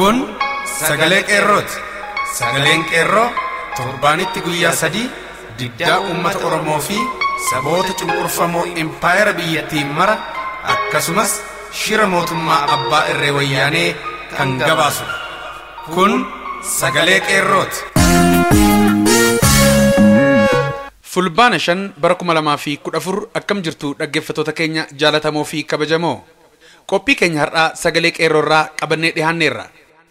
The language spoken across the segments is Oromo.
Kun sagalee qeerrooti. Sagaleen qeerroo torbaanitti guyyaa 3 diddaa uummata Oromoo fi saboota cunqurfamoo impaayera biyyattii mara akkasumas shira mootummaa abbaa irree wayyaanee kan gabaasudha. Kun sagalee qeerrooti. Fulbaana 5 bara 2014 akkam jirtu dhaggeeffattoota keenya jaalatamoo fi kabajamoo. Qophii keenya har'aa sagalee qeerroorraa qabannee dhiyaanneerra.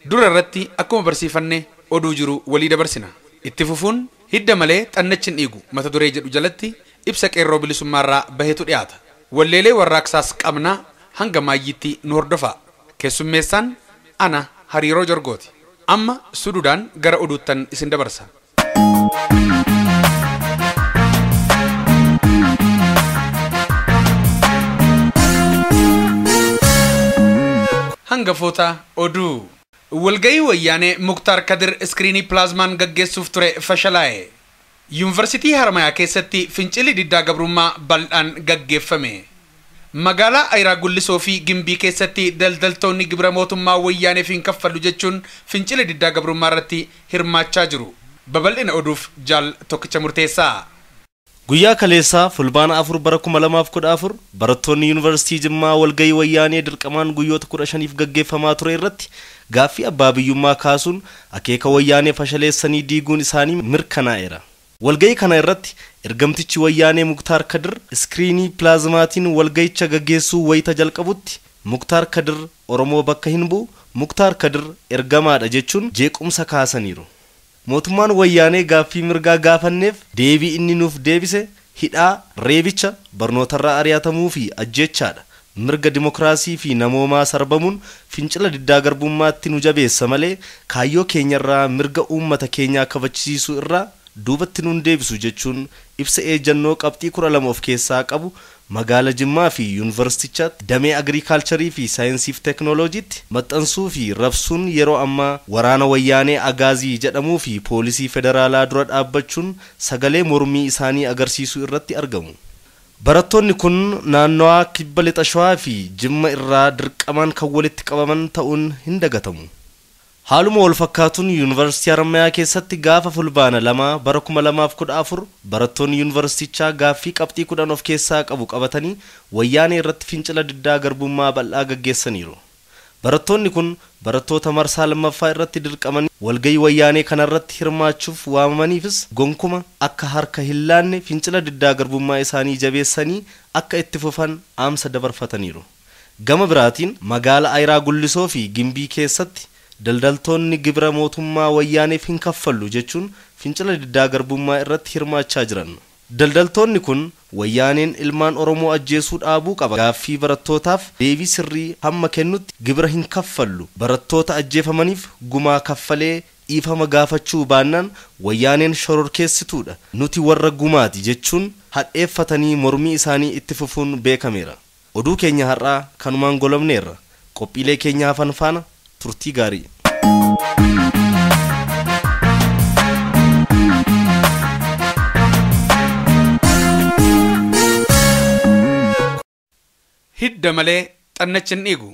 Dura irratti akkuma barsiifanne oduu jiru walii dabarsina. Itti fufuun hidda malee xannachi hin dhiigu mata duree jedhu jalatti ibsa qeerroo bilisummaarraa baheetu dhiyaata. Walleelee warraaqsaas qabnaa hanga maayyiitti nu hordofaa. Keessummeessaan ana Hariiroo Jorgooti. Amma suduudhaan gara oduuttan isin dabarsa. Hangafoota oduu. Walgayii wayyaanee Muktaar Kadir iskiriinii pilaazmaan gaggeessuuf ture fashalaa'e. Yuunivarsiitii Haramayaa keessatti fincilli diddaa gabrummaa bal'aan gaggeeffame. Magaalaa Ayiraa Gullisoo fi Gimbii keessatti daldaltoonni gibira mootummaa wayyaaneef hin kaffallu jechuun fincila diddaa gabrummaa irratti hirmaachaa jiru. Babal'ina oduuf jaal Tokkicha Murteessaa. Guyyaa kaleessaa fulbaana 4 bara 2014 barattoonni yuunivarsiitii Jimmaa walgayii wayyaanee dirqamaan guyyoota 15f gaggeeffamaa ture irratti gaaffii abbaa biyyummaa kaasuun akeeka wayyaanee fashaleessanii diiguun isaanii mirkanaa'eera. Walgayii kana irratti ergamtichi wayyaanee Muktaar Kadir iskiriinii pilaazmaatiin walgayicha gaggeessuu wayita jalqabutti Muktaar Kadir Oromoo bakka hin bu'u, Muktaar Kadir ergamaadha jechuun jeequmsa kaasaniiru. Mootummaan wayyaanee gaaffii mirgaa gaafanneef deebii inni nuuf deebise hidhaa, reebicha, barnootarraa ari'atamuu fi ajjeechaadha. Mirga dimokiraasii fi namoomaa sarbamuun fincila diddaa garbummaatti nu jabeessa malee kaayyoo keenyarraa mirga uummata keenyaa kabachiisuu irraa duubatti nuun deebisu jechuun ibsa eejjannoo qabxii 12 of keessaa qabu magaala Jimmaa fi yuunivarsiitichaatti damee agriikaalcharii fi saayinsii fi teeknooloojiitti maxxansuu fi rabsuun yeroo ammaa waraana wayyaanee Agaazii jedhamuu fi poolisii federaalaa dura dhaabbachuun sagalee mormii isaanii agarsiisuu irratti argamu. Barattoonni kun naannawaa kibba lixa Shawaa fi Jimma irraa dirqamaan kan walitti qabaman ta'uun hin dagatamu. Haaluma wal fakkaatuun yuunivarsiitii Haramayaa keessatti gaafa fulbaana 2 bara 2014 barattoonni yuunivarsiitichaa gaaffii qabxii 10 of keessaa qabu qabatanii wayyaanee irratti fincila diddaa garbummaa bal'aa gaggeessaniiru. Barattoonni kun barattoota marsaa lammaffaa irratti dirqamanii walgayii wayyaanee kanarratti hirmaachuuf waamamaniifis gonkuma akka harka hin laanne fincila diddaa garbummaa isaanii jabeessanii akka itti fufan dhaamsa dabarfataniiru. Gama biraatiin magaala Ayiraa Gullisoo fi Gimbii keessatti daldaltoonni gibira mootummaa wayyaaneef hin kaffallu jechuun fincila diddaa garbummaa irratti hirmaachaa jiran. Daldaltoonni kun wayyaaneen ilmaan Oromoo ajjeesuu dhaabuu qaba. Gaaffii barattootaaf deebii sirrii hamma kennutti gibira hin kaffallu. Barattoota ajjeefamaniif gumaa kaffalee dhiifama gaafachuu baannaan wayyaaneen shororkeessituudha. Nuti warra gumaati jechuun hadheeffatanii mormii isaanii itti fufuun beekameera. Oduu keenya har'aa kanumaan golobneerra. Qophiilee keenya hafan faana turtii gaarii. Hidda malee xannachi hin dhiigu.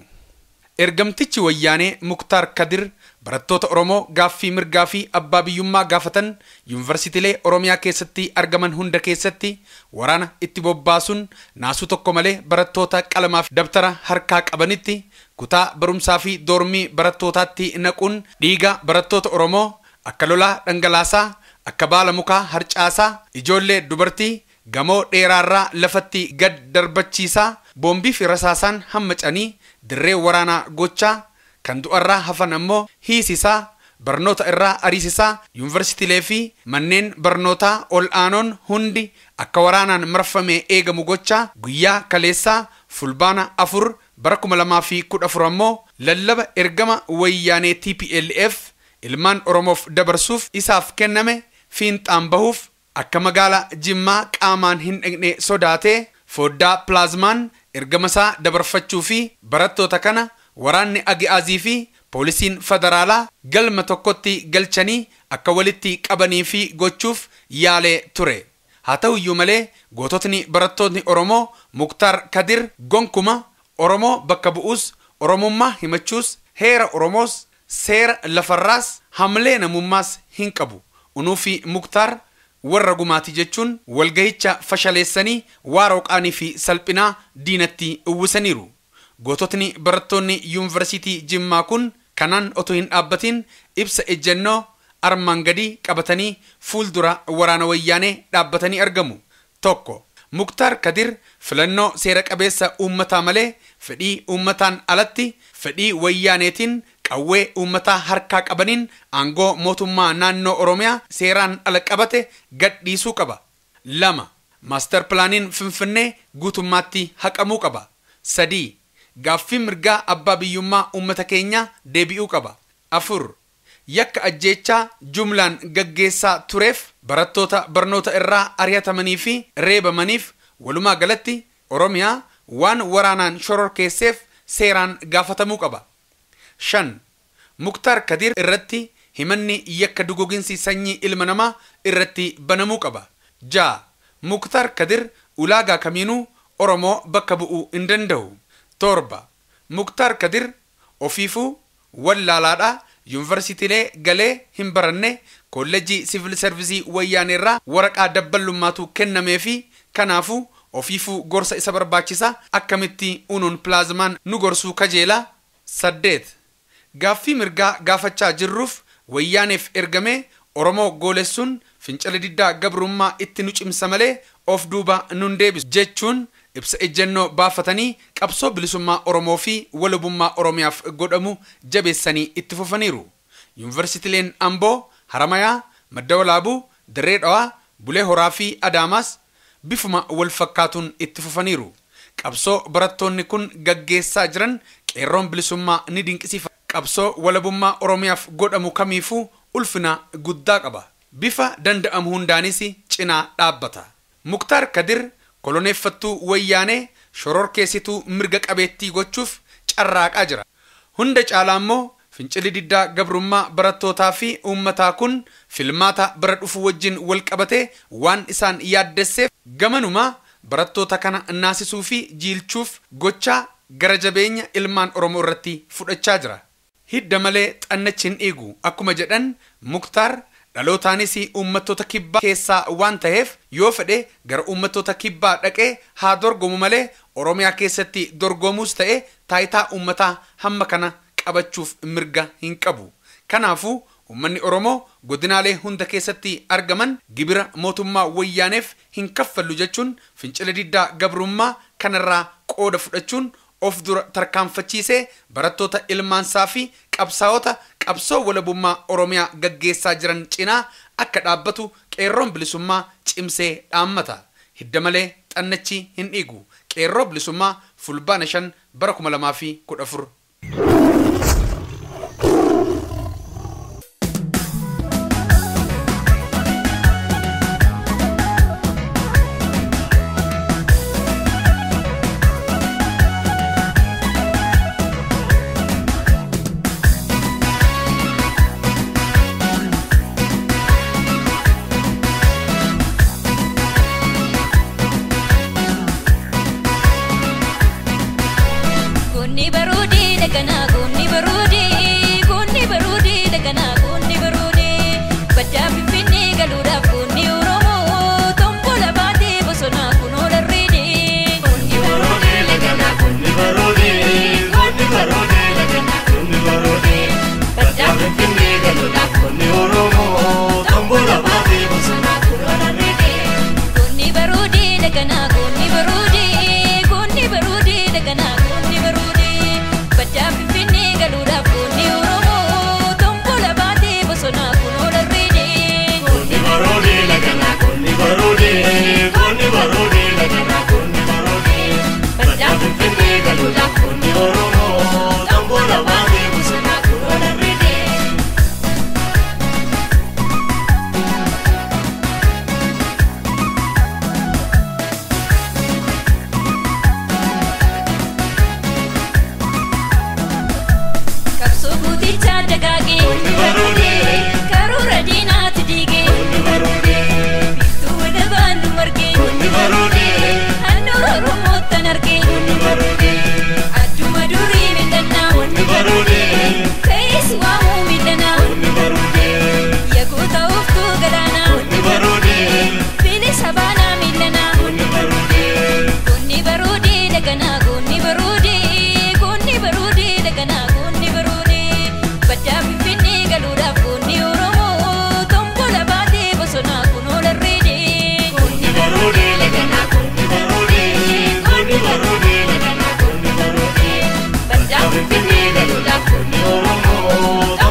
Ergamtichi wayyaanee Muktaar Kadir barattoota Oromoo gaaffii mirgaa fi abbaa biyyummaa gaafatan yuunivarsiitiilee Oromiyaa keessatti argaman hunda keessatti waraana itti bobbaasuun naasuu tokko malee barattoota qalamaaf dabtara harkaa qabanitti kutaa barumsaa fi doormii barattootaatti naquun dhiiga barattoota Oromoo akka lolaa dhangalaasaa, akka baala mukaa harcaasaa, ijoollee dubartii gamoo dheeraarraa lafatti gad darbachiisaa, boombii fi rasaasaan hammacanii dirree waraanaa gochaa, kan du'arraa hafan ammoo hiisisaa, barnoota irraa ariisisaa, yuunivarsiitiilee fi manneen barnootaa ol aanoon hundi akka waraanaan marfamee eegamu gochaa guyyaa kaleessaa fulbaana 4 bara 2014 ammoo lallaba ergama wayyaanee TPLF ilmaan Oromoof dabarsuuf isaaf kenname fiinxaan bahuuf akka magaalaa Jimmaa qaamaan hin dhaqne sodaatee foddaa pilaazmaan ergama isaa dabarfachuu fi barattoota kana waraanni Agi'aazii fi poolisiin federaalaa galma tokkotti galchanii akka walitti qabanii fi gochuuf yaalee ture. Haa ta'uyyuu malee goototni barattoonni Oromoo Muktaar Kadir gonkuma Oromoo bakka bu'uus, Oromummaa himachuus, heera Oromoos, Seera lafarraas hamlee namummaas hin qabu. Unuu fi Muktaar warra gumaati jechuun walgahicha fashaleessanii waaroo qaanii fi salphinaa diinatti uwwisaniiru. Goototni barattoonni yuunivarsiitii Jimmaa kun kanaan otoo hin dhaabbatin ibsa ejjennoo armaan gadii qabatanii fuuldura waraana wayyaanee dhaabbatanii argamu. 1. Muktaar Kadir filannoo seera qabeessa uummataa malee fedhii uummataan alatti fedhii wayyaaneetiin qawwee uummataa harkaa qabaniin aangoo mootummaa naannoo Oromiyaa seeraan ala qabate gadhiisuu qaba. 2. Maaster pilaaniin Finfinnee guutummaatti haqamuu qaba. 3. Gaaffii mirgaa abbaa biyyummaa uummata keenyaa deebi'uu qaba. 4. Yakka ajjeechaa jumlaan gaggeessaa tureef barattoota barnoota irraa ari'atamanii fi reebamaniif walumaa galatti Oromiyaa waan waraanaan shororkeesseef seeraan gaafatamuu qaba. 5. Muktaar Kadir irratti himanni yakka duguginsi sanyii ilma namaa irratti banamuu qaba. 6. Muktaar Kadir ulaagaa kamiinuu Oromoo bakka bu'uu hin danda'u. 7. Muktaar Kadir ofiifuu wallaalaadha. Yuunivarsiitiilee galee hin baranne kolleejjii siivil sarvisii wayyaaneerraa waraqaa dabballummaatu kennamee fi kanaafuu ofiifuu gorsa isa barbaachisa akkamitti unuun pilaazmaan nu gorsuu kajeela. 8. Gaaffii mirgaa gaafachaa jirruuf wayyaaneef ergamee Oromoo goolessuun fincila diddaa gabrummaa itti nu cimsa malee of duuba nun deebisu jechuun ibsa ejjennoo baafatanii qabsoo bilisummaa Oromoo fi walabummaa Oromiyaaf godhamu jabeessanii itti fufaniiru. Yuunivarsiitiileen Amboo, Haramayaa, Madda Walaabuu, Dirree Dhawaa, Bulee Horaa fi Adaamaas bifuma wal fakkaatuun itti fufaniiru. Qabsoo barattoonni kun gaggeessaa jiran qeerroon bilisummaa ni dinqisiifa. Qabsoo walabummaa Oromiyaaf godhamu kamiifuu ulfina guddaa qaba. Bifa danda'amu hundaanis cinaa dhaabbata. Muktaar Kadir koloneeffattuu wayyaanee shororkeessituu mirga qabeettii gochuuf carraaqaa jira. Hunda caalaa immoo fincilli diddaa gabrummaa barattootaa fi uummataa kun filmaata bara dhufu wajjin wal qabatee waan isaan yaaddesseef gamanumaa barattoota kana naasisuu fi jiilchuuf gochaa gara jabeenya ilmaan Oromoo irratti fudhachaa jira. Hidda malee xannachi hin dhiigu akkuma jedhan Muktaar dhalootaanis uummattoota kibbaa keessaa waan ta'eef yoo fedhe gara uummattoota kibbaa dhaqee haa dorgomu malee Oromiyaa keessatti dorgomuus ta'e taayitaa uummataa hamma kana qabachuuf mirga hin qabu. Kanaafuu uummanni Oromoo godinaalee hunda keessatti argaman gibira mootummaa wayyaaneef hin kaffallu jechuun fincila diddaa gabrummaa kanarraa qooda fudhachuun of dura tarkaanfachiisee barattoota ilmaansaa fi qabsaa'ota qabsoo walabummaa Oromiyaa gaggeessaa jiran cinaa akka dhaabbatu qeerroon bilisummaa cimsee dhaammata. Hidda malee xannachi hin dhiigu. Qeerroo bilisummaa fulbaana 5 bara 2014. Kunni baruudii.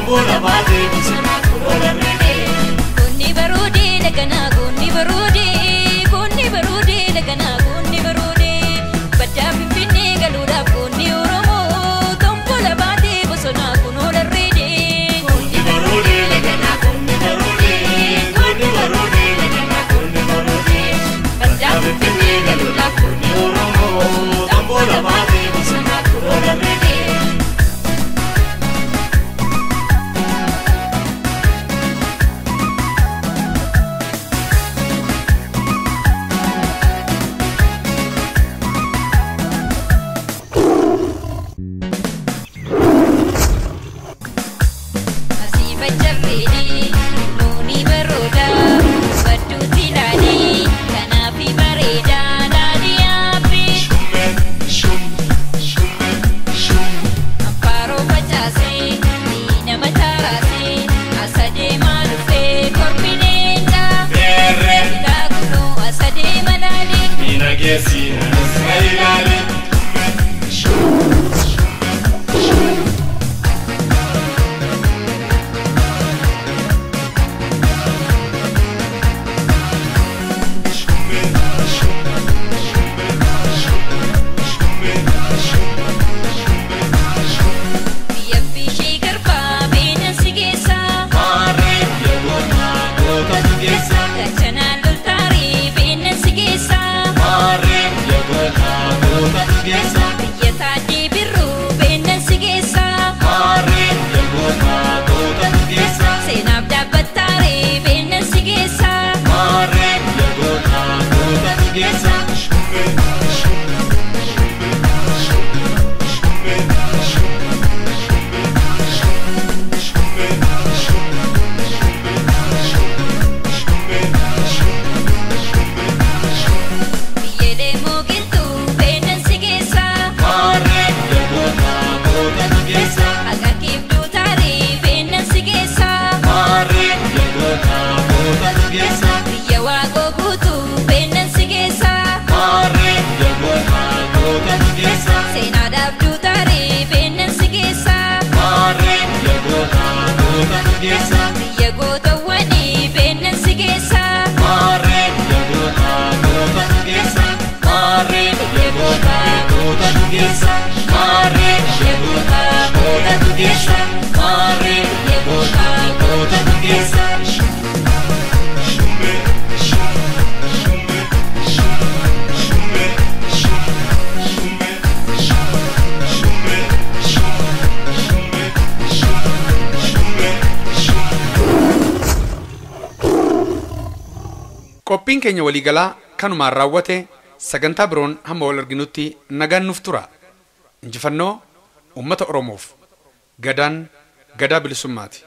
Tambola baatee bosonaa kunoo larreedee. Kunni baroodee laganaa kunni baroodee kunni baroodee laganaa kunni baroodee baddaa Finfinnee galuudhaaf kunni Oromoo tombola baatee bosonaa kunoo larreedee. Kunni baroodee laganaa kunni baroodee kunni baroodee laganaa kunni baroodee baddaa Finfinnee galuudhaaf kunni Oromoo tambola baatee bosonaa kunoo larreedee. Asii facarreedee nuuni baroodaa badduutti ilaalee kanaafi bareedaa laalii yaabbee. Amfaaroo facaasee nama taaraasee asa deemaa dhufee kormi leencaa. Beerree Ilaa kunoo asa deema laalee. miidhageessi anis na ilaale. Biyya bishee garbaa bineensi keessaa. Maarree biyya gootaa gootatu geessa. Gachanaan loltaarii bineensi keessaa. Maarree biyya gootaa gootatu geessa. Biyya taaddee birruu bineensi keessaa. Maarree biyya gootaa gootatu geessa. Seenaaf dhaabbattaaree bineensi keessaa. Maarree biyya gootaa gootatu geessa. Biyya deemoo qilxuu bineensi keessaa. Maarree biyya gootaa gootatu geessa. Akaakii duutaarii bineensi keessaa. Maarree biyya gootaa gootatu geessa. Biyya waaqoo guutuu bineensi keessaa. Maarree biyya gootaa gootatu geessa. Seenaadhaaf duutaarii bineensi keessaa. Maarree biyya gootaa gootatu geessa. Biyya gootawwanii bineensi keessaa. Maarree biyya gootaa gootatu geessa. Maarree biyya gootaa gootatu geessa. Maarree biyya gootaa gootatu geessa. Maarree biyya gootaa gootatu geessa. Qophiin keenya waliigalaa kanumaan raawwate sagantaa biroon hamma wal arginutti nagaan nuuf tura. Injifannoo uummata Oromoof. Gadaan gadaa bilisummaati.